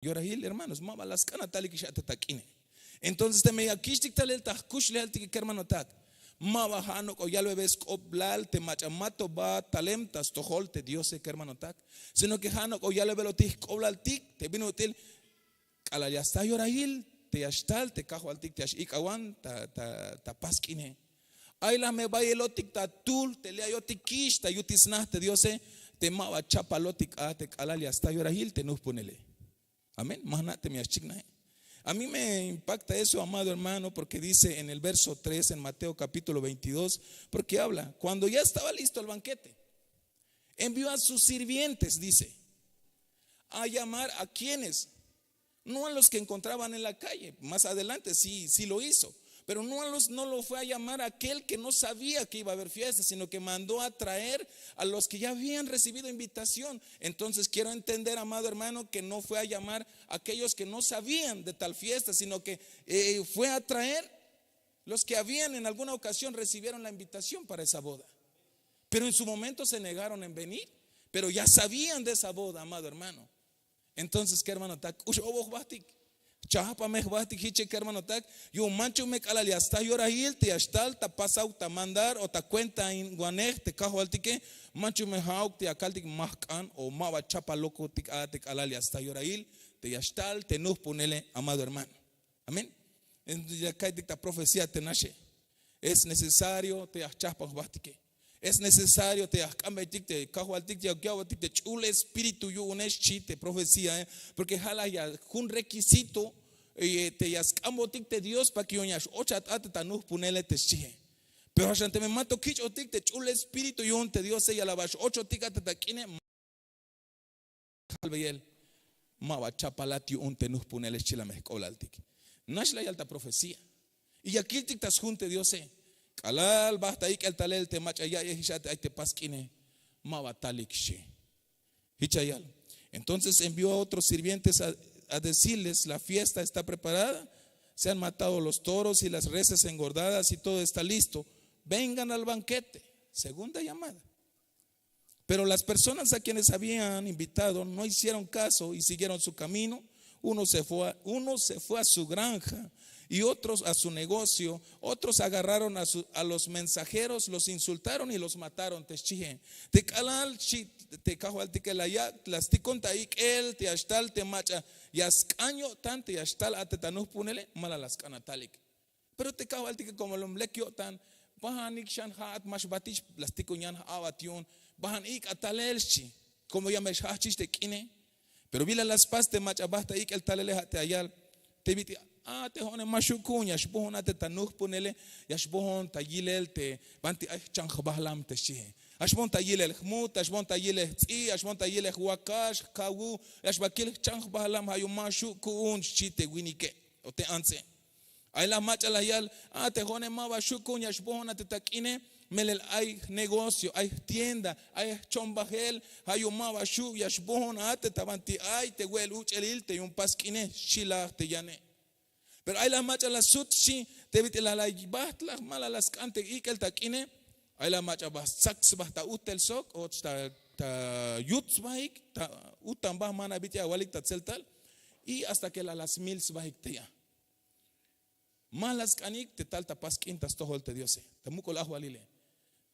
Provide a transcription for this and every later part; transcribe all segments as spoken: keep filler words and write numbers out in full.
Yorahil hermanos, ma ba la sk'an atalik ix a te ta k'ine. Entonces teme ya kich'tik talel ta jkuxlejaltike kermanotak, ma ba ja' nok'o yalbebel sk'oblal te mach'a ma to ba talem ta stojol te diose kermanotak, sino ke ja' nok'o yalbebelotik jk'oblaltik te bin ut'il k'alal ya sta yorahil te ya xtal te kajwaltik te ya x'ik'awan ta pask'ine. Ay la me bayelotik ta tuhl te li' ayotik kix ta yutil sna te diose, te ma ba chapalotik a te k'alal ya sta yorahil te nujpunele. Amén. Ma jna' teme ya xchiknaje. A mí me impakta eso, amado hermano, porke dice en el verso tres en Mateo kapítulo veintidós, porke habla kuando ya estaba listo el bankete, envió a sus sirvientes, dice, a yamar a kienes, no a los ke enkontraban en la kalle. Mas adelante si si lo hizo, pero no a los no lo fue a yamar a akel ke no savia ke iba a haber fiesta, sino ke mandó a traer a los ke ya havian resivido invitasion. Entonces kiero entender, amado hermano, ke no fue a yamar a akellos ke no savian de tal fiesta, sino ke fue a traer los ke havian en alguna okasion resivieron la invitasion para esa boda, pero en su momento se negaron en venir, pero ya savian de esa boda, amado hermano. Entonces kermanotak, k'ux obo jbahtik, jchahpame jbahtik jiche kermanotak. Yu'un manchuk me k'alal ya sta yorahil te ya xtal ta pasauk ta mandar o ta kuentainwanej te kajwaltike, manchuk me ja'uk te ya kaltik ma jk'an o ma ba chapalokotik a te k'alal ya sta yorahil te ya xtal te nujpunele, amado hermano. Amén. Ya ka'iytik ta profecía te naxe. Es necesario te ya jchahpan jbahtike. Es necesario te ya jk'ambeytik te kajwaltik ya ya'botik te ch'ul espíritu yu'une xchi te profecíae. Porke ja' la ya jun requisito te ya sk'ambotik te dios pa ke yu'un ya x'ochat a te ta nujpunele te xchie. Pero ja' xan teme ma to kich'otik te ch'ul espíritu yu'un te diose ya la ba x'ochotik a te ta k'ine, jalbeyel, ma ba chapalat yu'un te nujpunele xchi la me jk'oblaltik. Nax la yal ta profecía. Y ya kiltik ta sjun te diose, k'alal bajt ta ik'el talel te mach'a ya'yejix a te ay te pas k'ine, ma ba talik xchi. Jich ya yal. Entonces envió a otros sirvientes a decirles, la fiesta está preparada, se han matado los toros y las reses engordadas y todo está listo, vengan al banquete. Segunda llamada. Pero las personas a quienes habían invitado no hicieron caso y siguieron su camino. Uno se fue a, uno se fue a su granja y otros a su negocio. Otros agarraron a los mensajeros, los insultaron y los mataron. Te xchihe, te k'alal xchi te kajwaltike, la yak' la stikon ta ik'el te ya xtal te mach'a ya sk'an yo'tan te ya xtal a te ta nujpunele, ma la la sk'an atalik. Pero te kajwaltike komo lom lek yo'tan, bahanik xan ja'at ma xbatix la stikon yan j'a'bat yu'un, bahan ik' atalel xchi, komo ya me xjajchix te k'ine. Pero bila la spas te mach'a bajt ta ik'el talele, ja' te ya yal te bit'il, a te jo'one ma xu' ku'un ya xbohon a te ta nujpunele, ya xbohon ta yilel te banti ay jchan jbahlam te xchihe. Ya xbohon ta yilel jmut, ya xbohon ta yilel jts'i, ya xbohon ta yilel jwakax, jkawuj, ya xba kil jchan jbahlam, ja' yu'un ma xu' ku'un xchi te winike o te antse. Ay la mach'a la yal, a te jo'one ma ba xu' ku'un ya xbohon a te ta k'ine, melel ay jnegocio, ay jtienda, ay jchon bahel, ja' yu'un ma ba xu' ya xbohon a te ta banti ay te we'el uch'elil te yu'un pas k'ine, xchi laj te yane. Pero ay la mach'a la sut xchi, te bit'il la la bajt la ma la la sk'an te ik'el ta k'ine, ay la mach'a ba stsak sba ta utel sok och ta yut sbahik ta utan ba, mana bit'il awalik ta tseltal, y hasta ke la la smil sbahik te ya. Ma la sk'anik te tal ta pas k'in ta stojol te diose, ta muk'ul ajwalile.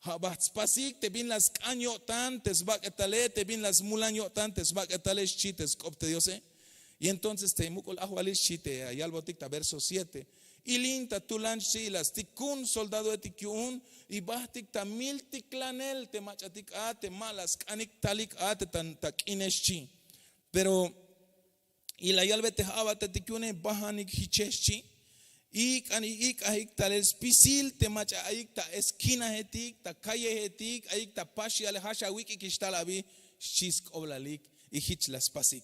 Ja' bajt spasik te bin la sk'an yo'tan te sbak'etale, te bin la smulan yo'tan te sbak'etale, xchi te sk'op te diose. Y entonces te muk'ul ajwalil xchi te ya yalbotik ta verso siete, ilin ta tulan xchi, y la stikun soldadoetik yu'un, y bajtik ta miltiklanel te mach'atik a te ma la sk'anik talik a te ta k'ine xchi. Pero y la yalbe te j'a'batetik yu'une, bahanik jiche xchi. Ik'an y ik'ajik talel spisil te mach'a ayik ta eskinajetik, ta callejetik, ayik ta paxiale, ja' xawik'ikix tal abi, xchi sk'oblalik. Y jich la spasik.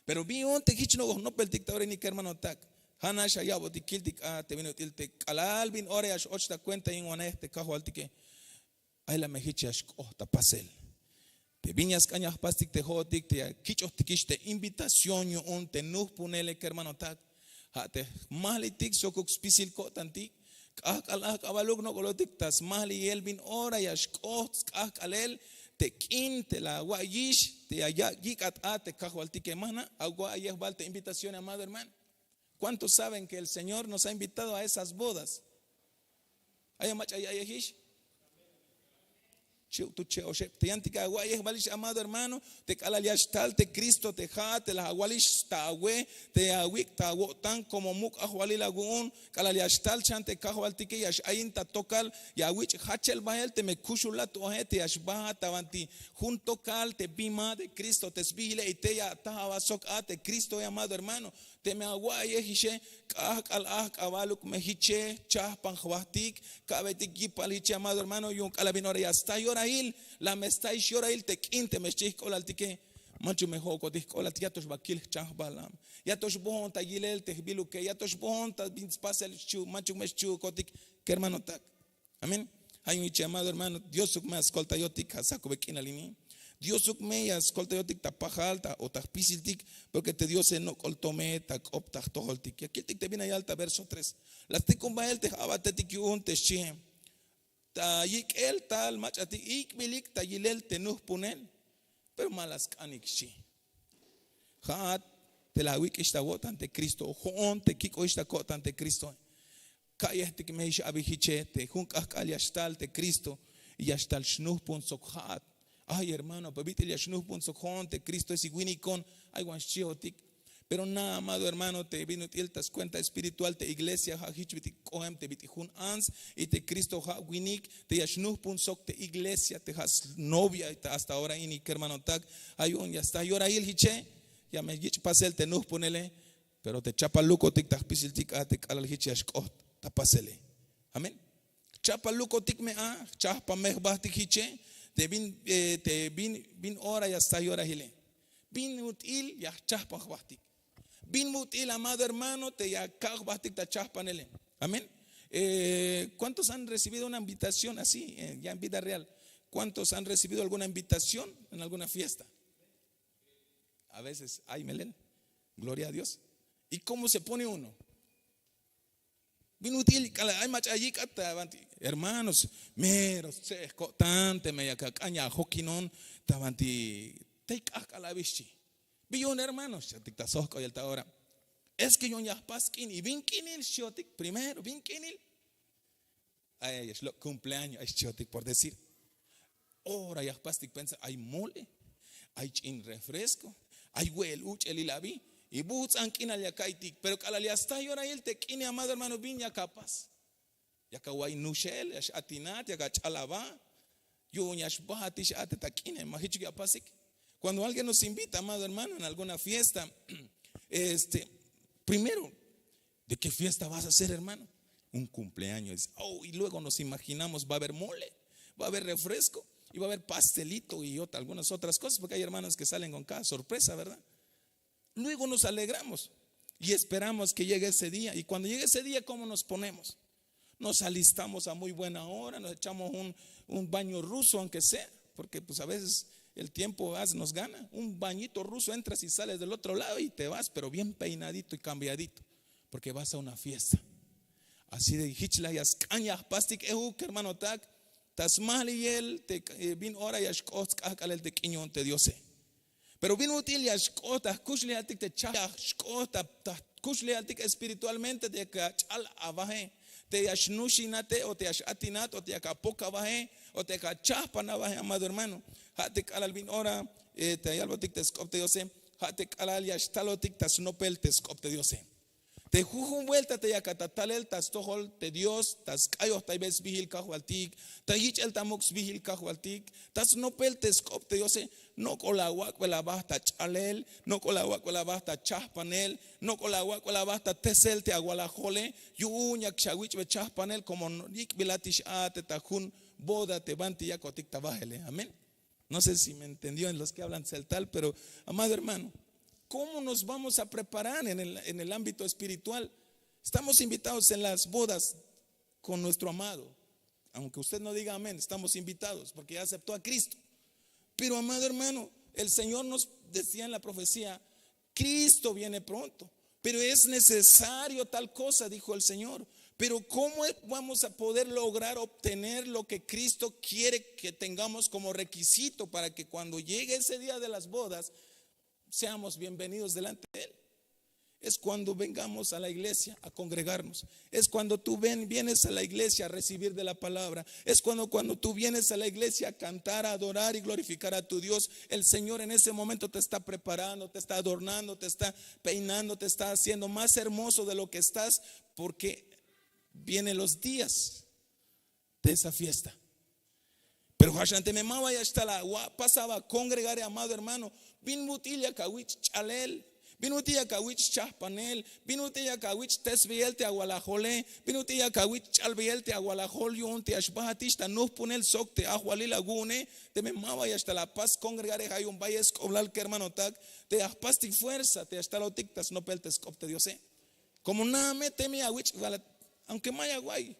Pero bin yu'un te jich nok'oj nopeltik ta ora ini kermanotak, ja' nax ya ya'botik kiltik a te bin ut'il te k'alal bin ora ya x'och ta kuentainwanej te kajwaltike, ay la me jich ya xk'oht ta pasel. Te bin ya sk'an ya jpastik te jo'otik te ya kich'ojtikix te invitación yu'un te nujpunele kermanotak, ja' te jmahlitik sokuk spisil ko'tantik. K'ajk'al ajk'abaluk nok'olotik ta smahliel bin ora ya xk'oht sk'ajk'alel Te k'in te la awa'iyix te ya yik'at a te kajwaltike, mana awa'iyej bal te invitación, amado hermano. ¿Cuántos saben que el Señor nos ha invitado a esas bodas? Ay mach'a ya'iyejix. Chi'uk tu che'oxeb te yantik awa'iyej balix, amado hermano, te k'alal ya xtal te Cristo te ja'at te la awalix ta awe, te awik' ta awo'tan, como muk' ajwalil awu'un. K'alal ya xtal xan te kajwaltike, ya x'ayin ta tokal, ya awich' jachel bahel teme kuxulat oje, te ya xbahat ta banti jun tokal te bima de Cristo te sbihile, y te ya ataj aba sok a te Cristoe, amado hermano. Teme awa'iyejixe, k'ajk'al ajk'abaluk me jiche, jchajpan jbajtik, ka'beytik yipal jiche, amado hermano. Yu'un k'alal bin ora ya sta yorahil, la me stahix yorahil te k'in teme xchi jk'olaltike. Manchuk me jo'okotik jk'olaltik, ya to xba kil jchajbal, ya to xbohon ta yilel te jbiluke, ya to xbohon ta bin spasel xchi'uk, manchuk me xchi'ukotik, kermanotak. Amén. Ja' yu'un jich, amado hermano, Diosuk me ya skoltayotik, ja' sakube k'inal ini. Diosuk me ya skoltayotik ta pajal ta o ta jpisiltik, porque te Diose nok'ol to me ta k'op ta jtojoltik. Ya kiltik te bin la yal ta verso tres. La stikun bahel te a'batetik yu'un te xchie: Ta yik'el tal mach'atik ik'bilik ta yilel te nuhpunel, pero ma la sk'anik, xchi. Ja'at te la awik'ix ta awo'tan te Cristo, jo'on te kik'oix ta ko'tan te Cristo. Ka'yejtik me ix abi jiche, te jun k'ajk'al ya xtal te Cristo, y ya xtal xnuhpun sok ja'at. Ay hermano, pero bit'il ya xnuhpun sok jo'on te Cristo, es winikon, ay wan xchihotik. Pero na, amado hermano, te bin ut'il ta scuenta espiritual te iglesia, ja' jich bit'il k'ohem te bit'il jun ants, y te Cristo ja' winik te ya xnuhpun sok te iglesia, te ja' snovia, y ta hasta ahora ini, kermanotak. Ja' yu'un ya sta yorahil jiche, ya me yich' pasel te nuhpunele, pero te chapalukotik ta jpisiltik a te k'alal jich ya xk'ot ta pasele. Amén. Chapalukotik me a, jchajpan me jbajtik jiche, te bin, eh, te bin, bin ora ya sta yorahile. Bin ut'il ya jchajpan jbajtik. Bin ut'il, amado hermano, te ya kak' jbajtik ta chajpanele. Amén. Eh, ¿cuántos han recibido una invitación así, eh, ya en vida real? ¿Cuántos han recibido alguna invitación en alguna fiesta? A veces, ay, melel. Gloria a Dios. ¿Y cómo se pone uno? Bin ut'il k'alal ay mach'a yik'at ta banti, hermanos, mero stse'ej ko'tan, teme yak ak'an ya ajokinon ta banti, tey k'ajk'al abi, xchi. Bi yu'un, hermanos, xchihotik ta sojk'oyel ta ora. Es que yu'un ya jpas k'in, y bin k'inil, xchihotik, primero, bin k'inil. Ay, ay, ya xlok' cumpleaños, ay, xchihotik, por decir. Ora ya jpastik pensar, ay mole, ay ch'in refresco, ay we'el uch'elil abi, y buts'an k'inal ya ka'iytik. Pero k'alal ya sta yorahil te k'ine, amado hermano, bin yak apas. Yak awa'iy nuxel, ya x-atinat, yak ach'al aba. Yu'un ya xbajatix a te ta k'ine, ma jichuk ya apasik. Cuando alguien nos invita, amado hermano, en alguna fiesta, este, primero, ¿de qué fiesta vas a hacer, hermano? Un cumpleaños. Oh, y luego nos imaginamos, va a haber mole, va a haber refresco y va a haber pastelito y ot-, algunas otras cosas, porque hay hermanos que salen con cada sorpresa, ¿verdad? Luego nos alegramos y esperamos que llegue ese día. Y cuando llegue ese día, ¿cómo nos ponemos? Nos alistamos a muy buena hora, nos echamos un, un baño ruso, aunque sea, porque, pues, a veces el tiempo, vas, nos gana. Un bañito ruso, entras y sales del otro lado y te vas, pero bien peinadito y cambiadito, porque vas a una fiesta. Así de jich la ya sk'an ya jpastik euk, hermanotak, ta smahliyel te, eh, bin ora ya xk'ot sk'ajk'alel te k'in yu'un te Diose. Pero bin ut'il ya xk'ot ta jkuxlejaltik te chaj, ya xk'ot ta, ta jkuxlejaltik espiritualmente, te yak ach'al abaje, te ya xnuxinate, o te ya x-atinat, o te yak apok abaje, o te yak achajpan abaje, amado hermano. Ja' te k'alal bin ora, eh, ta yalbotik te sk'op te Diose, ja' te k'alal ya xtalotik ta snopel te sk'op te Diose. Te jujun buelta te yak ata talel ta stojol te Dios, ta sk'ayojtaybel sbijil Kajwaltik, ta yich'el ta muk' sbijil Kajwaltik, ta snopel te sk'op te Diose, nok'ol awak'bel aba ta ch'alel, nok'ol awak'bel aba ta chajpanel, nok'ol awak'bel aba ta tesel te awalajole. Yu'un yak xawich'be chajpanel, como ik'bilatix a te ta jun boda te banti yakotik ta bajele. Amén. No sé si me entendió en los que hablan tzeltal, pero, amado hermano, ¿cómo nos vamos a preparar en el, en el ámbito espiritual? Estamos invitados en las bodas con nuestro amado. Aunque usted no diga amén, estamos invitados porque ya aceptó a Cristo. Pero, amado hermano, el Señor nos decía en la profecía: "Cristo viene pronto, pero es necesario tal cosa", dijo el Señor, Pero ¿cómo vamos a poder lograr obtener lo que Cristo quiere que tengamos como requisito para que cuando llegue ese día de las bodas seamos bienvenidos delante de Él? Es cuando vengamos a la iglesia a congregarnos. Es cuando tú vienes a la iglesia a recibir de la palabra. Es cuando, cuando tú vienes a la iglesia a cantar, a adorar y glorificar a tu Dios. El Señor en ese momento te está preparando, te está adornando, te está peinando, te está haciendo más hermoso de lo que estás, porque vienen los días de esa fiesta. Pero hashan teme ma ba ya xtal awa'pas a ba congregare, amado hermano, bin ut'il yak awich' ch'alel, bin ut'il yak awich' chahpanel, bin ut'il yak awich' tesbeyel te awalajole, bin ut'il yak awich' ch'albeyel te awalajol yu'un te ya xbahatix ta nuhpunel sok te ajwalil awu'une. Teme ma ba ya xtal apas congregare, ja' yu'un bayel sk'oblal kermanotak, te ya jpastik fuerza te ya xtalotik ta snopel te sk'op te Diose. Como nada me teme ya awich', aunque ma ya awa'iy,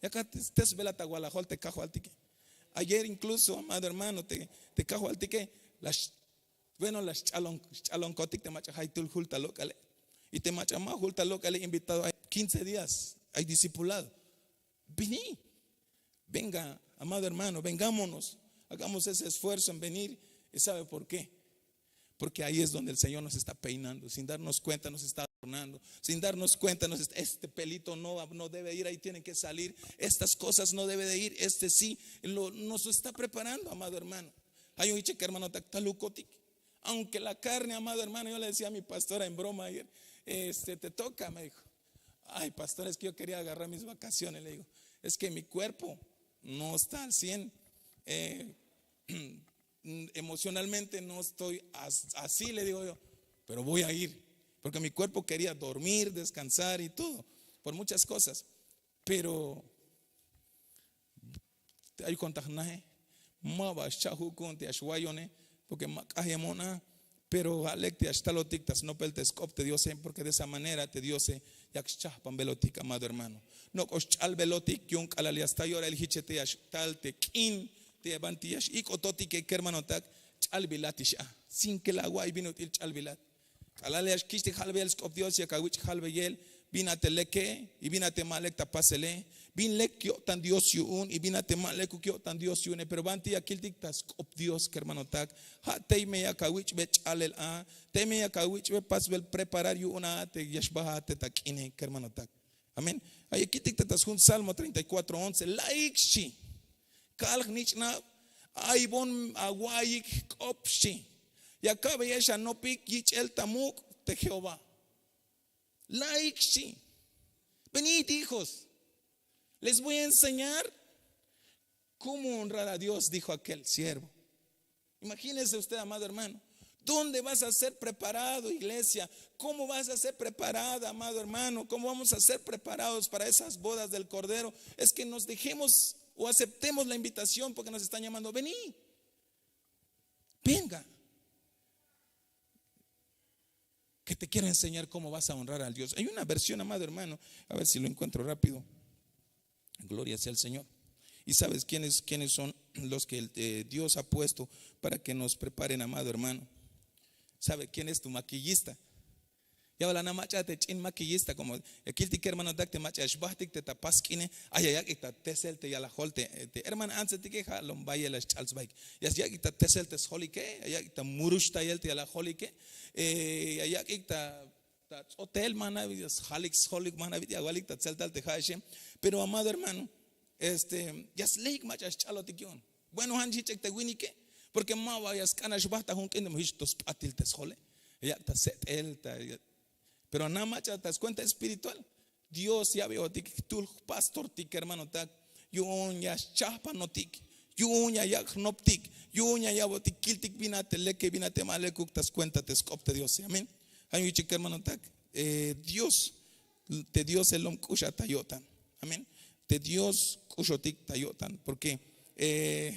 ya ka tesbelat awalajol te kajwaltike. Ayer incluso, amado hermano, te kajwaltike la, bueno, la xch'alonkotik te mach'a jaytul jul ta lok'ale. Y te mach'a ma jul ta lok'ale invitado ay quince días, ay discipulado. Vení, venga, amado hermano, vengámonos, hagamos ese esfuerzo en venir. ¿Y sabe por qué? Porque ahí es donde el Señor nos está peinando, sin darnos cuenta nos está adornando, sin darnos cuenta nos está, este pelito no, no debe ir, ahí tiene que salir, estas cosas no debe de ir, este sí, lo, nos está preparando, amado hermano. Hay un hiche que, hermano, ta talukotik. Aunque la carne, amado hermano, yo le decía a mi pastora en broma ayer, este, te toca, me dijo. Ay, pastor, es que yo quería agarrar mis vacaciones, le digo. Es que mi cuerpo no está al cien. Eh, emocionalmente no estoy así, le digo yo, pero voy a ir, porque mi cuerpo quería dormir, descansar y todo, por muchas cosas. Pero ay kontaj naje, ma ba xcha' jukun te ya xwayone, porque ma k'ajyemon a. Pero ja' lek te ya xtalotik ta snopel te sk'op te Diose, porque de esa manera te Diose yak xchajpanbelotik, amado hermano. Nok'o xch'albelotik yu'un k'alal ya sta yorail jiche te ya xtal te k'in te ya banti ya x'ik'ototike, kermanotak, ch'albilatix a, sin que la awa'iy bin ut'il ch'albilat. K'alal ya xkich'tik jalbeyel sk'op Dios, yak awich' jalbeyel bin a te leke y bin a te ma lek ta pasele, bin lek yo'tan Dios yu'un y bin a te ma lekuk yo'tan Dios yu'une. Pero banti ya kiltik ta sk'op Dios, kermanotak, ja' tey me yak awich'be ch'alel a, tey me yak awich'be pasbel preparar yu'un a te ya xbahat te ta k'ine, kermanotak. Amén. Ay kiltik ta ta sjun Salmo treinta y cuatro once, la'ik xchi, kal jnich'nab, aybon awa'iyik jk'op xchi, ya ka'beyex anopik yich'el ta muk' te Jehová. La'ik xchi. Venid, hijos, les voy a enseñar cómo honrar a Dios, dijo aquel siervo. Imagínese usted, amado hermano. ¿Dónde vas a ser preparado, iglesia? ¿Cómo vas a ser preparada, amado hermano? ¿Cómo vamos a ser preparados para esas bodas del Cordero? Es que nos dejemos o aceptemos la invitación, porque nos están llamando. Vení, venga, que te quiero enseñar cómo vas a honrar al Dios. Hay una versión, amado hermano, a ver si lo encuentro rápido. Gloria sea el Señor. ¿Y sabes quiénes, quiénes son los que, eh, Dios ha puesto para que nos preparen, amado hermano? ¿Sabe quién es tu maquillista? Ya bal ana mach'a te ch'in maquillista, como ya kiltik, hermanotak, te mach'a ya xbajtik te ta pas k'ine, ay ya yak'ik ta tesel te yalajol te, te hermana antsetike, ja' lom bayel la xch'al sbaik. Ya yak'ik ta tesel te sjolike, ya yak'ik ta muruxtayel te yalajolike, eh, ya yak'ik ta ta ts'otel, ma jna' bit'il ya sjalik sjolik, ma jna' bit'il ya awalik ta tseltal te ja'exe. Pero amado hermano, este, ya sleik mach'a xch'alotik yu'un. Bueno, jan jich ek' te winike, porque ma ba ya sk'an a xbajt ta jun k'in, teme jich to sp'atil te sjole, ya yak' ta set'el ta. Pero ana mach'a ta scuenta espiritual, Dios ya abeyotik jtul jpastortik, hermanotak, yu'un ya xchajpanotik, yu'un ya yak' jnoptik, yu'un ya ya'botik kiltik bin a te leke, bin a te ma lekuk ta scuenta te sk'op te Diose. Amén. Ja' yu'un yichik, hermanotak, eh, Dios, te Diose lom k'ux a ta yo'tan. Amén. Te Dios k'uxotik ta yo'tan, porque, eh,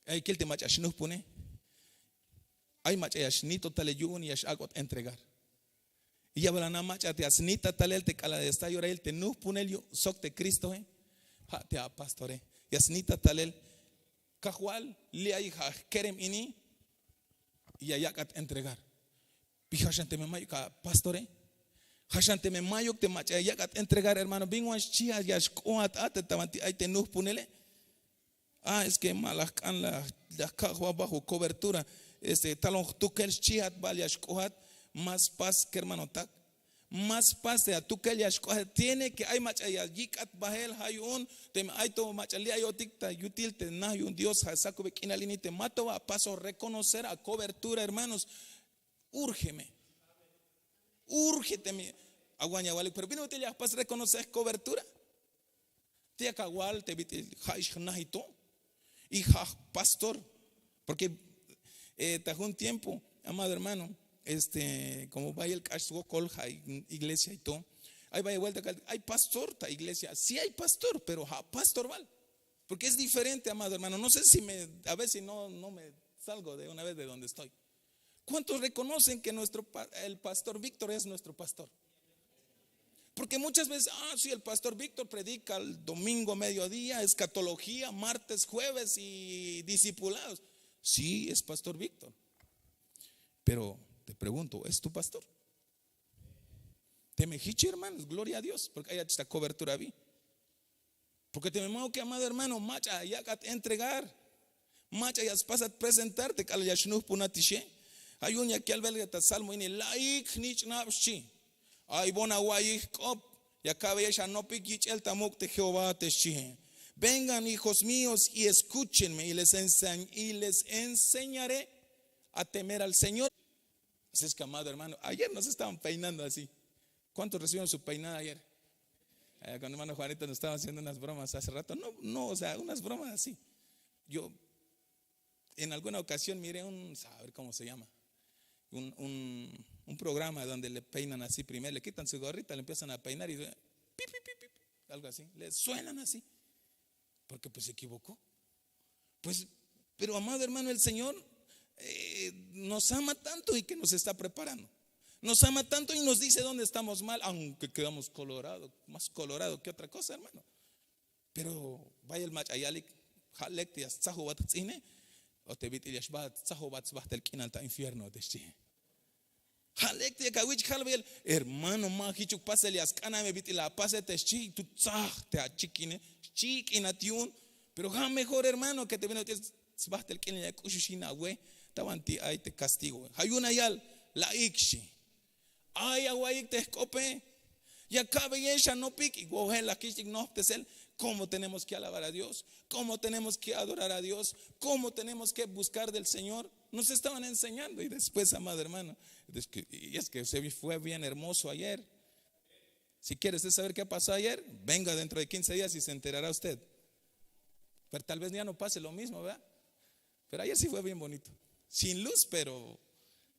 ay kil te mach'a xnujpune, ay mach'a ya xnito talel yu'un, ya x-ak'ot entregar. Y ya bal ana mach'a te ya snita talel te k'alal ya sta yorail te nujpunel yu'un sok te Cristoe, ja' te apastore ya snita talel. Kajwal, li' ay ja' jkerem ini, y ya yak'at entregar. Bi ja' xan teme mayuk apastore, Jaxan teme mayuk te mach'a yak'at entregar, hermano, bin wan xchihat ya xk'ohat a te ta banti ay te nujpunele. Ah, es que ma la jk'an, la jka' jba bajo cobertura. Este, talon jtukel xchihat bal ya xk'ohat. Más paz, kermanotak. Más paz te atukel ya xk'ohat. Tiene que ay mach'a ya yik'at bahel. Ja' yu'un teme ay to mach'a li' ayotik ta yutil te naj yu'un Dios, ja' sakube k'inal ini te ma to ba apasoj reconocer a cobertura, hermanos. Úrgeme. Urge teme awan ya awalik, pero bin ut'il ya jpas reconocer cobertura. Te yak awal te bit'il ja'ix jnaj y to, y ja' jpastor. Porque eh, ta jun tiempo, amado hermano, este, como bayel k'ax swokol ja' iglesia y to, ay bayel vuelta kal ay pastor ta iglesia. Sí hay pastor, pero ja' pastor bal. Porque es diferente, amado hermano. No sé si me, a ver si no, no me salgo de una vez de donde estoy. ¿Cuántos reconocen que nuestro pa- el pastor Víctor es nuestro pastor? Porque muchas veces, ah, sí, el pastor Víctor predica el domingo a mediodía, escatología, martes, jueves y discipulados. Sí, es pastor Víctor. Pero te pregunto, ¿es tu pastor? Teme jich, hermanos, gloria a Dios, porque ay esta cobertura vi. Porque teme ma'uke, amado hermano, mach'a yak'at entregar, mach'a ya spasat presentarte k'alal ya xnujpunat ixe. Ja' yu'un ya yalbel ta salmo ini: la'ik jnich'nab, xchi. Ay bon awa'iyik jk'op, ya ka'beyex anopik yich'el ta muk' te Jehová, te xchihe. Vengan, hijos míos, y escúchenme, y les enseñ- y les enseñaré a temer al Señor. Así es que, amado hermano, ayer nos estaban peinando así. ¿Cuántos recibieron su peinada ayer? Eh, con hermano Juanito nos estaban haciendo unas bromas hace rato. No, no, o sea, unas bromas así. Yo en alguna ocasión miré un, a ver cómo se llama, un, un, un programa donde le peinan así primero, le quitan su gorrita, le empiezan a peinar y pi, pi, pi, pi, pi, algo así, le suenan así, porque pues se equivocó. Pues, pero amado hermano, el Señor eh, nos ama tanto y que nos está preparando. Nos ama tanto y nos dice dónde estamos mal, aunque quedamos colorado, más colorado que otra cosa, hermano. Pero bayel mach'a yalik, ja' lek te ya stsajobat jts'ine, o te bit'il ya xbahat stsajobat sbajtel k'inal ta infierno, te xchihe. Ja' lek te ya kawich' jalbeyel, hermano, ma jichuk pasel ya sk'an a me bit'il la apase, te xchi, tu tsaj te achikine, xchik'inat yu'un. Pero ja' mejor, hermano, que te bin ut'il sbajtel k'inal ya k'uxuxin awe ta banti ay te castigo. Ja' yu'un ya yal: la'ik, xchi. Ay awa'iyik te jk'ope, ya ka'beyex anopik. Y wojel la kich'tik nojptesel cómo tenemos que alabar a Dios, cómo tenemos que adorar a Dios, cómo tenemos que buscar del Señor. Nos estaban enseñando y después, amado hermano, es que, y es que se fue bien hermoso ayer. Si quiere usted saber qué pasó ayer, venga dentro de quince días y se enterará usted. Pero tal vez ya no pase lo mismo, ¿verdad? Pero ayer sí fue bien bonito. Sin luz, pero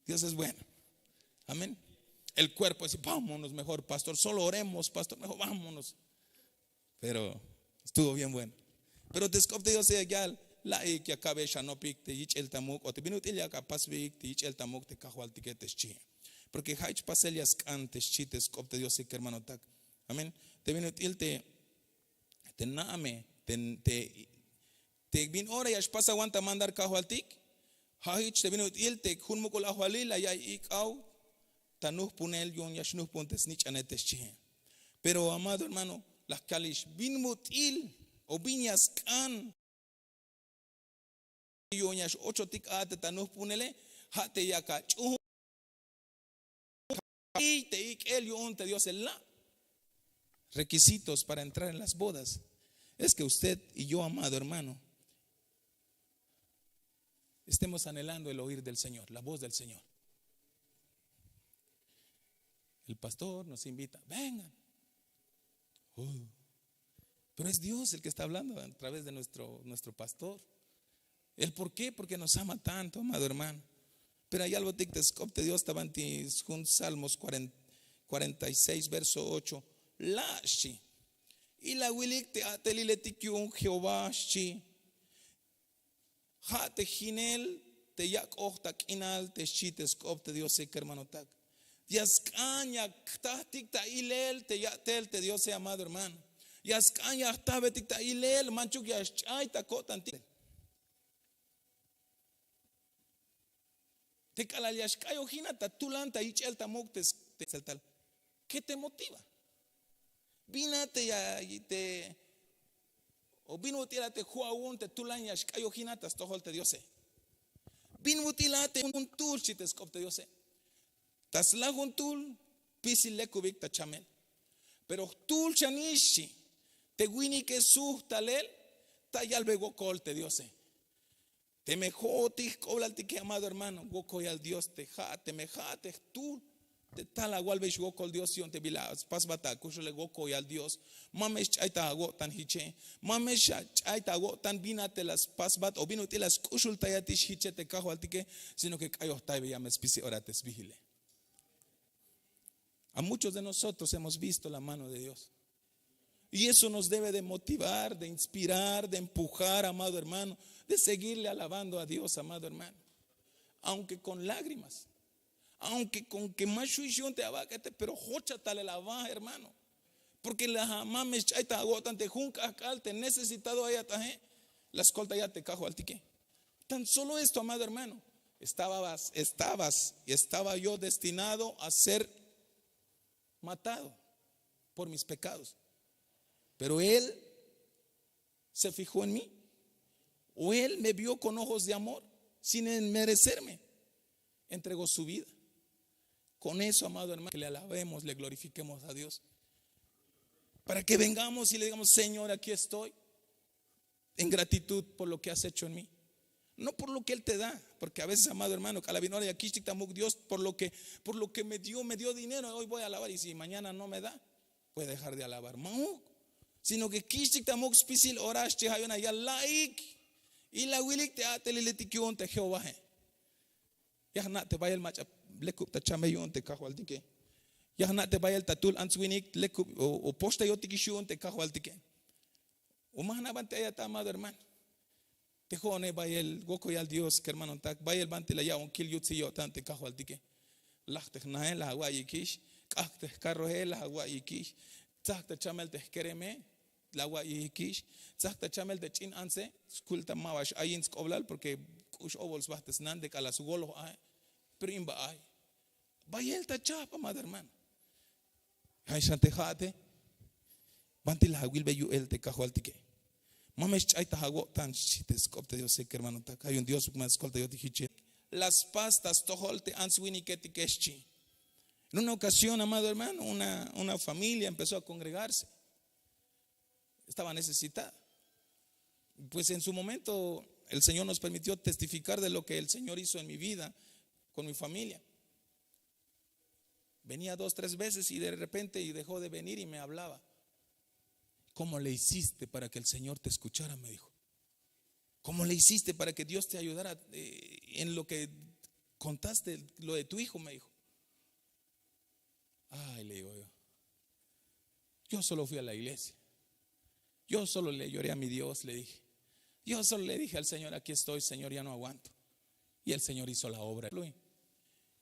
Dios es bueno. Amén. El cuerpo dice: "Vámonos mejor, pastor. Solo oremos, pastor. Mejor vámonos." Pero estuvo bien bueno. Pero te sk'op te Diose ya yal: la'ik, ya ka'beyex anopik te yich'el ta muk', o te bin ut'il ya apasbeyik te yich'el ta muk' te Kajwaltike, te xchi. Porque ja' jich pasel ya sk'an, te xchi te sk'op te Diose, kermanotak. Amén. Te bin ut'il te, te na'a me, te, te, te bin ora ya xpasawan ta mandar Kajwaltik, ja' jich te bin ut'il te jun muk'ul ajwalil la ya'iy ik'aw ta nujpunel yu'un ya xnujpun te snich'ane, te xchihe. Pero amado hermano, la kalix bin ut'il o bin ya sk'an yu'un ya x-ochotik a te ta nujpunele, ja' te yak ach'uun te ik'el yu'un te Diose la'. Requisitos para entrar en las bodas es que usted y yo, amado hermano, estemos anhelando el oír del Señor, la voz del Señor. El pastor nos invita: "Vengan." Oh. Pero es Dios el que está hablando a través de nuestro, nuestro pastor. ¿El por qué? Porque nos ama tanto, amado hermano. Pero ay algo tik te sk'op te Dios ta banti jun Salmos cuarenta, cuarenta y seis, verso ocho. La', xchi. Ilawilik te a'teliletik yu'un Jehová, xchi. Ja' te jinel te yak'oj ta k'inal, te xchi te sk'op te Diose, kermanotak. Ya sk'an ya jtajtik ta ilel te ya'tel te Diose, amado hermano. Ya sk'an ya jtajbetik ta ilel, manchuk ya xch'ay ta ko'tantik. Te k'alal ya xk'ayojinat ta tulan ta yich'el ta muk' te s- te tseltal. ¿Qué te motiva? Bin a te ya te o bin ut'il a te jo'awun te tulan ya xk'ayojinat ta stojol te Diose? Bin ut'il a te jun tul xchi te sk'op te Diose? Ta slajun tul spisil lekubik ta chamel. Pero jtul xanix xchi, te winike suj talel ta yalbe wokol te Diose. Teme jo'otik jk'oblaltike, amado hermano, wokoyal Dios te ja', teme ja' te jtul te tal awalbeyex wokol Dios yu'un te bila spasbat akuxule, wokoyal Dios. Ma me xch'ay ta awo'tan jiche, ma me xch'ay ta awo'tan bin a te la spasbat o bin ut'il la sk'uxultayatix jiche te Kajwaltike, sino que k'ayojtaybeya me spisil ora te sbijile. A muchos de nosotros hemos visto la mano de Dios. Y eso nos debe de motivar, de inspirar, de empujar, amado hermano, de seguirle alabando a Dios, amado hermano. Aunque con lágrimas, aunque con que ma xu' yu'un te abak'ete, pero jocha talel aba, hermano. Porque la ma me xch'ay ta awo'tan te jun k'ajk'al te necesitado ayat aje, la skoltayat te Kajwaltike. Tan solo esto, amado hermano, estabas, estabas y estaba yo destinado a ser matado por mis pecados. Pero Él se fijó en mí. O Él me vio con ojos de amor, sin merecerme. Entregó su vida. Con eso, amado hermano, que le alabemos, le glorifiquemos a Dios. Para que vengamos y le digamos: "Señor, aquí estoy en gratitud por lo que has hecho en mí". No por lo que Él te da, porque a veces, amado hermano, k'alal bin ora ya kich'tik ta muk' Dios por lo que, por lo que me dio, me dio dinero, hoy voy a alabar, y si mañana no me da, voy a dejar de alabar. Ma'uk. Sino que kich'tik ta muk' spisil ora xchi, ja' yu'un ya la'ik y la awilik te a'teliletik yu'un te Jehovae. Ya jna' te bayel mach'a lekub ta chamel yu'un te Kajwaltike. Ya jna' te bayel ta tul ants winik lekub o, o poxtayotikix yu'un te Kajwaltike. O ma jna' banti ayat, amado hermano. Te jo'one bayel wokoyal Dios, kermanotak, bayel banti la ya'bon kil yutsil yo'tan te Kajwaltike. Laj te jnae, la awa'iyikix. K'ajk te jkarroe, la awa'iyikix. Tsajk ta chamel te jkereme, la awa'iyikix. Tsajk ta chamel te ch'in antse, skul ta ma ba x-ayin sk'oblal, porque k'ux obol sba te snan te k'alal swoloj ae. Pero in ba ay. Bayel ta chajp, amado hermano. Ja' xan te ja'ate, banti la awilbe yu'el te Kajwaltike. Ma me xch'ay ta awo'tan, xchi te sk'op te Diose, kermanotak. Ay jun Dios ma skoltayotik jiche. La spas ta stojol te ants winiketike, xchi. En una ocasión, amado hermano, una, una familia empezó a congregarse. Estaba necesitada. Pues en su momento el Señor nos permitió testificar de lo que el Señor hizo en mi vida, con mi familia. Venía dos, tres veces y de repente y dejó de venir y me hablaba. "¿Cómo le hiciste para que el Señor te escuchara?", me dijo. "¿Cómo le hiciste para que Dios te ayudara, eh, en lo que contaste, lo de tu hijo?", me dijo. "Ay", le digo yo, "yo solo fui a la iglesia. Yo solo le lloré a mi Dios", le dije. "Yo solo le dije al Señor: 'Aquí estoy, Señor, ya no aguanto'". Y el Señor hizo la obra.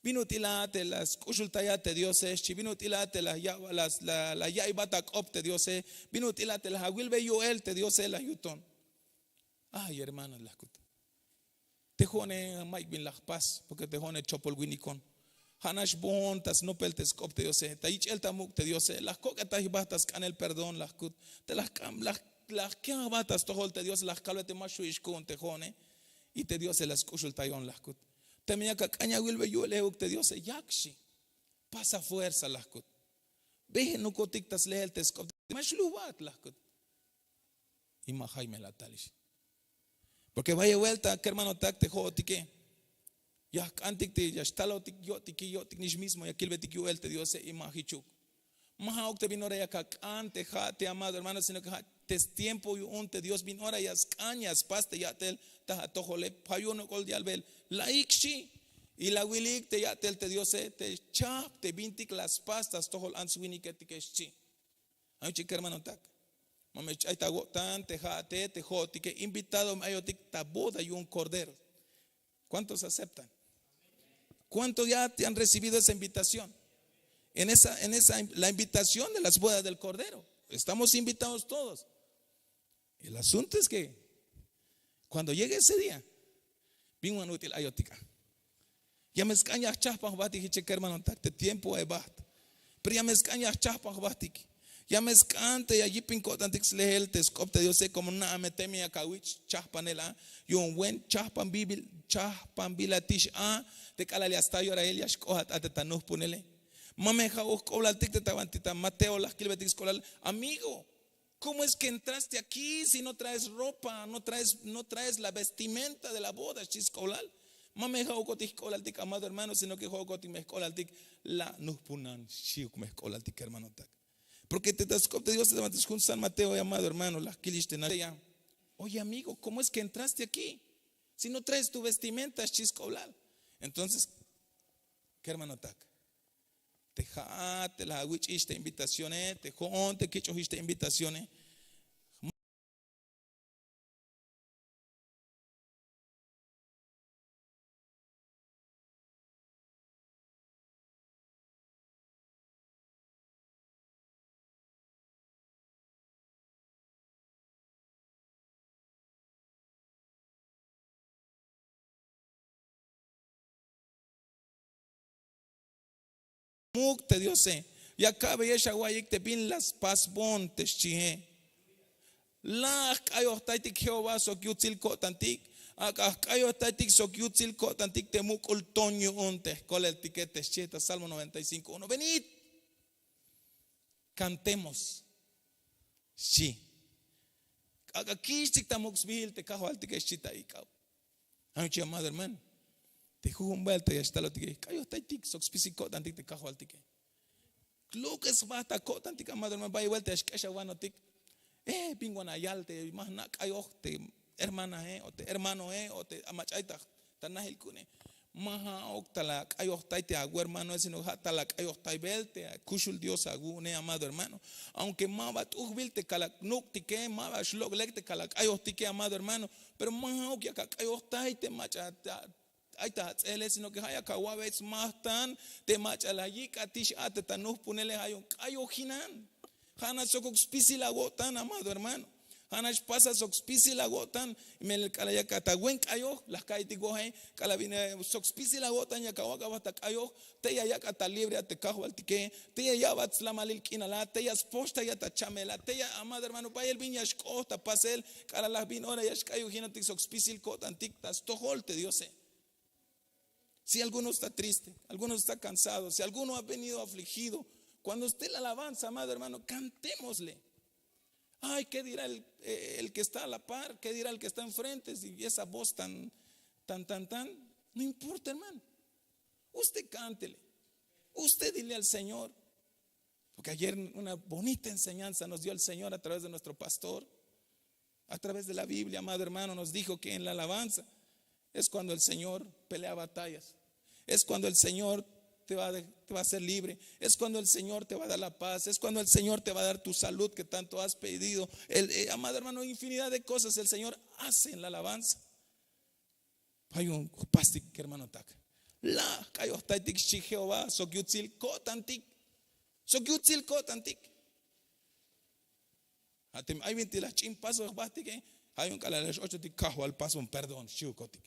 Bin ut'il a te la sk'uxultayat te Diose, xchi, bin ut'il a te la ya', la, la, la ya'iybat ak'op te Diose, bin ut'il a te la awilbe yu'el te Diose, la yuton. Ay, hermano, la jkut. Te jo'one mayuk bin la jpas, porque te jo'one chopol winikon. Ja' nax boon ta snopel te sk'op te Diose, ta yich'el ta muk' te Diose, la jkok'etay jba ta sk'anel perdón, la jkut. Te la jk'am, la, la jkaj jba ta stojol te Diose, la jkalbe te ma xju'ix ku'un te jo'one. Y te Diose la sk'uxultayon, la jkut. Teme yak ak'an ya awilbe yu'el euk te Diose, yak, xchi. Pasa fuerza, la jkut. Bejenukotik ta sleel te sk'op te, ma xlujbat, la jkut. Y ma jay me la talix. Porque bayel buelta, kermanotak, te jo'otike ya jk'antik te ya xtalotik yo'tiki, yo'tik nix mismo ya kilbetik yu'el te Diose y ma jichuk. Ma ja'uk te bin ora yak ak'an te ja'ate, amado hermano, sino que ja' te stiempo yu'un te Dios bin ora ya sk'an ya spas te ya'tel ta atojole. Ja' yu'un ok'ol yalbel: "La'ik", xchi. Y la awilik te ya'tel te Diose, te chajp te bintik la spas ta stojol ants winiketike, xchi. Ay, xchi, kermanotak. Ma me xch'ay ta awo'tan te ja'ate, te jo'otike invitado me ayotik ta boda yu'un Cordero. ¿Cuántos aceptan? ¿Cuántos ya te han recibido esa invitación? En esa, en esa, la invitación de las bodas del Cordero. Estamos invitados todos. El asunto es que cuando llegue ese día, bin wan ut'il ayotik a. Ya me sk'an ya jchajpan jbatik, jiche, kermanotak, te tiempoe bajt. Pero ya me sk'an ya jchajpan jbahtik. Ya me sk'an te ya yipin ko'tantik slehel te sk'op te Diose, como na'a me teme ya kawich' chajpanel a. Yu'un buen chajpanbil, chajpanbilatix a te k'alal ya sta yorail ya xk'ohat a te ta nuhpunele. Ma me ja'uk jk'oblaltik te ta banti ta Mateo la jkilbetik sk'oblal. Amigo, ¿cómo es que entraste aquí si no traes ropa, no traes, no traes la vestimenta de la boda? Xchi sk'oblal. Ma me ja'ukotik jk'olaltik, amado hermano, sino que ja'ukotik me jk'olaltik la nuhpunan, xchiuk me jk'olaltik, hermanotak. Porque te ta sk'op te Dios te ta jun San Mateo, amado hermano, la jkilix te na. Oye, amigo, ¿cómo es que entraste aquí si no traes tu vestimenta? Xchi sk'oblal. Entonces, hermanotak, te ja'at te la awich'ix te invitacione, te jo'on te kich'ojix te invitacione. Muk te Diose, ya ka'beyex awa'iyik te bin la spasbon te xchihe. La jk'ayojtaytik Jehová sok yutsil ko'tantik. Ak'a jk'ayojtaytik sok yutsil ko'tantik te muk'ul ton yu'un te jkoleltike te xchi ta Salmo noventa y cinco uno. Venid, cantemos, xchi. Ak'a kixtik ta muk' sbihil te kajwaltike, xchi ta ik'ab. Ay, xchi, amado hermano, te jujun vuelta ya xtalotike, jk'ayojtaytik sok spisil ko'tantik te kajwaltike. Lo que sba ta ko'tantik, amado hermano, bayel vuelta ya xk'exawanotik. Eh, bin wan ayal te ma jna' k'ayoj te hermanahe o te hermanohe o te mach'ay ta ta najil ku'une. Ma ja'uk tal ak'ayojtay te awermanohe, sino ja' tal ak'ayojtaybel te akuxul Dios awu'une, amado hermano. Aunque ma ba t'ujbil te kal anuk'tike, ma ba xlok'lek te kal ak'ayojtike, amado hermano, pero ma ja'uk yak ak'ayojtay te mach'a ay ta ats'ele, sino que ja' yak awa'bey smajtan te mach'a la yik'atix a te ta nuhpunele. Ja' yu'un k'ayojinan. Ja' nax sokuk spisil awo'tan, amado hermano. Ja' nax pasa sok spisil awo'tan. Melel k'alal yak a ta wen k'ayoj, la jka'iytik wo'e, k'alal bin sok spisil awo'tan yak awak' aba ta k'ayoj, tey ya yak' a ta libre a te kajwaltike, tey ya ya'bat slamalil k'inal a, tey ya spoxtay a ta chamel a, tey ya, amado hermano, bayel bin ya xk'oht ta pasel k'alal la bin ora ya xk'ayojinotik sok spisil ko'tantik ta stojol te Diose. Si alguno está triste, alguno está cansado, si alguno ha venido afligido, cuando esté la alabanza, amado hermano, cantémosle. Ay, ¿qué dirá el, eh, el que está a la par? ¿Qué dirá el que está enfrente? Si esa voz tan, tan, tan, tan, no importa, hermano. Usted cántele. Usted dile al Señor. Porque ayer una bonita enseñanza nos dio el Señor a través de nuestro pastor, a través de la Biblia, amado hermano, nos dijo que en la alabanza es cuando el Señor pelea batallas, es cuando el Señor te va a de- te va a hacer libre, es cuando el Señor te va a dar la paz, es cuando el Señor te va a dar tu salud que tanto has pedido. El, eh, amado hermano, infinidad de cosas el Señor hace en la alabanza. Ay, un pastik, hermanotak. La jk'ayojtaytik, xchi Jehová, sok yutsil ko'tantik. Sok yutsil ko'tantik. Ja' teme ay bintik la jch'in pasoj jbahtike, ja' yu'un k'alal ya x-ochotik, Kajwal, pasbon perdón, xchiukotik.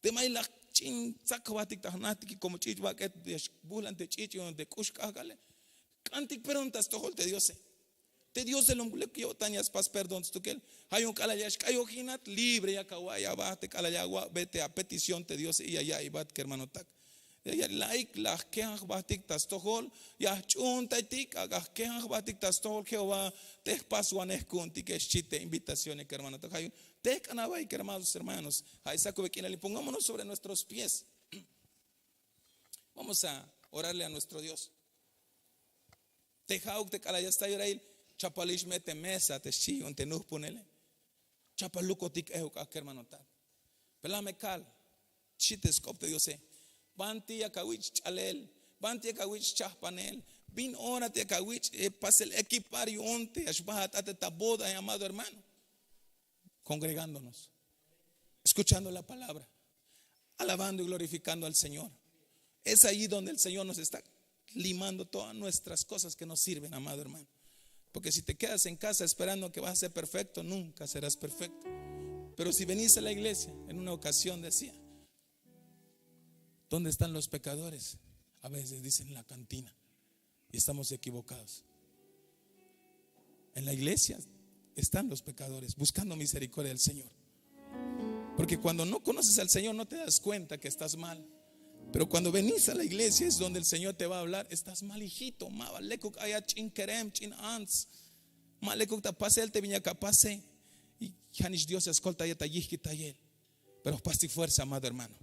Teme ay la jch'in tsak jbahtike ta jnajtike, como ch'ich' bak'et ya xbuhlan te ch'ich' yu'un te k'ux k'ajk'ale, k'antik perdón ta stojol te Diose. Te Diose lum lek yo'tan ya spas perdón stukel. Ja' yu'un k'alal ya xk'ayojinat, libre yak awa'iy aba te k'alal ya awa'be te apetición te Diose y ya ya'ibat, kermanotak. Ya la'ik la jkejan jbatik ta stojol, ya jch'uuntaytik, ak'a jkejan jbatik ta stojol Jehová te jpaswanej ku'untike, xchi te invitacione, kermanotak. Ja' yu'un tejk'an awa'iy, kermanos, hermanos. Ja' sakube k'inal, pongámonos sobre nuestros pies. Vamos a orarle a nuestro Dios. Te ja'uk te k'alal ya sta yorail, chapalix me te mesa te xchi yu'un te nuhpunele. Chapalukotik, eh, uk'a' kermanotak. Pela me kal, xchi te sk'op te Diose. Banti yak awich' ch'alel, banti yak awich' chajpanel, bin ora te yak awich', eh, pasel equipar yu'un te ya xbahat a te ta boda, eh, amado hermano. Congregándonos, escuchando la palabra, alabando y glorificando al Señor. Es allí donde el Señor nos está limando todas nuestras cosas que no sirven, amado hermano. Porque si te quedas en casa esperando que vas a ser perfecto, nunca serás perfecto. Pero si venís a la iglesia, en una ocasión decía, ¿dónde están los pecadores? A veces dicen, en la cantina. Y estamos equivocados. En la iglesia están los pecadores buscando misericordia del Señor. Porque cuando no conoces al Señor no te das cuenta que estás mal. Pero cuando venís a la iglesia es donde el Señor te va a hablar: estás mal, hijito, ma lekuk ayat ch'in kerem, ch'in ants. Ma lekuk ta pasel te bin yak apase. Y janix Dios ya skoltayel ta yijkitayel. Pero jpastik fuerza, amado hermano.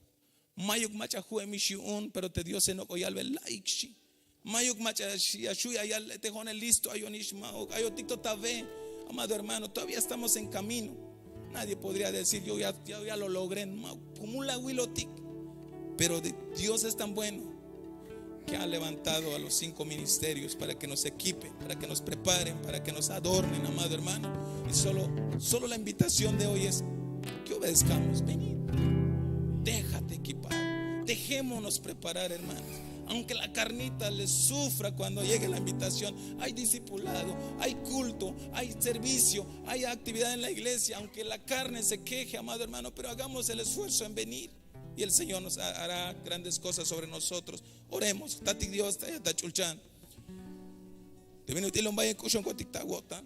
Mayuk mach'a ju'emix yu'un, pero te Diose nok'o yalbe la'ik xchi. Mayuk mach'a ya xu' ya yal te jo'one listo ayonix, ma'uk, ayotik to ta we. Amado hermano, todavía estamos en camino. Nadie podría decir: yo ya, ya, ya lo logré, ma'uk, como un laguilotik. Pero de- Dios es tan bueno que ha levantado a los cinco ministerios para que nos equipen, para que nos preparen, para que nos adornen, amado hermano. Y solo, solo la invitación de hoy es que obedezcamos. Venid, déjate equipar, dejémonos preparar, hermanos. Aunque la carnita le sufra cuando llegue la invitación, hay discipulado, hay culto, hay servicio, hay actividad en la iglesia, aunque la carne se queje, amado hermano, pero hagamos el esfuerzo en venir. Y el Señor nos ha- hará grandes cosas sobre nosotros. Oremos. Tatik Dios, ta, ta ch'ulchan. Te bin ut'il lom bayel k'uxonkotik ta awo'tan.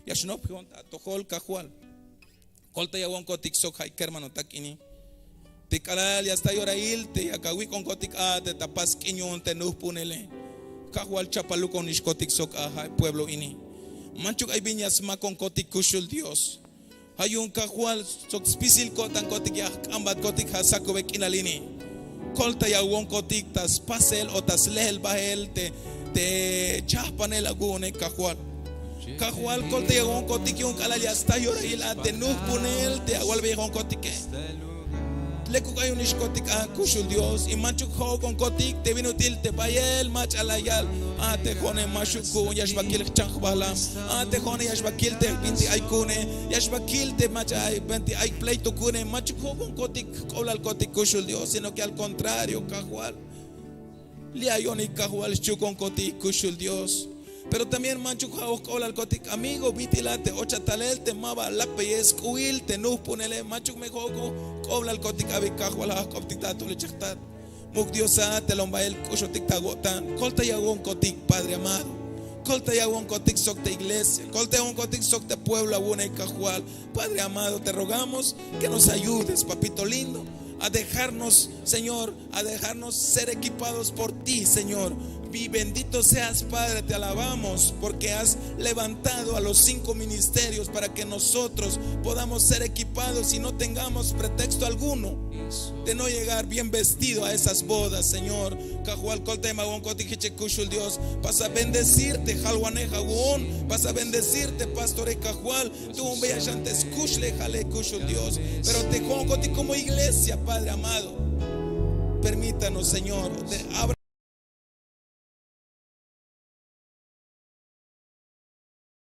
Ya xnopjon ta atojol, Kajwal. Koltayawonkotik sok ja' kermanotak ini. Te k'alal ya sta yorail te yak awik'onkotik a te ta pas k'in yu'un te nujpunele. Kajwal, chapalukonixkotik sok a ja' pueblo ini. Manchuk ay bin ya smakonkotik, kuxul Dios. Ja' yu'un, Kajwal, sok spisil ko'tankotik ya jk'ambatkotik ja' sakube k'inal ini. Koltayawonkotik ta spasel o ta sleel bael te, te chajpanel awu'une, Kajwal. Kajwal, koltayawonkotik yu'un k'alal ya sta yorail a te nujpunel te awalbeyejonkotike. Lekuk ayonixkotik a, kuxul Dios, y manchuk jo'okonkotik te bin ut'il te bayel mach'a la yal: a te jo'one ma xju' ku'un, ya xba kil jchan jbajlam. A te jo'one ya xba kil te bintik ay ku'une, ya xba kil te mach'a ay bintik ay pleito ku'une. Manchuk jo'okonkotik, jk'oblalkotik, kuxul Dios, sino que al contrario, Kajwal, li' ayonik, Kajwal, xchukonkotik, kuxul Dios. Pero también manchuk ja'oj jk'oblalkotik amigo, bit'il a te ocha talel te maba lak'beyel sk'u'il te nujpunele. Manchuk me jo'ok jk'oblalkotik abi, Kajwal, ja' jk'optik ta atojol, ichajtat. Muk' Dios a, te lom bayel k'uxotik ta awo'tan. Koltayawonkotik, Padre amado. Koltayawonkotik sok te iglesia, koltayawonkotik sok te pueblo awu'une, Kajwal. Padre amado, te rogamos que nos ayudes, papito lindo, a dejarnos, Señor, a dejarnos ser equipados por ti, Señor. Y bendito seas, Padre, te alabamos porque has levantado a los cinco ministerios para que nosotros podamos ser equipados y no tengamos pretexto alguno de no llegar bien vestido a esas bodas, Señor. Kajwal, koltayawonkotik jiche, kuxul Dios. Vas a bendecirte, jalwanej awu'un. Vas a bendecirte, pastore, Kajwal. Tu'un bey a xan te skuxlejale, kuxul Dios. Pero te jo'onkotik como iglesia, Padre amado, permítanos, Señor, te abra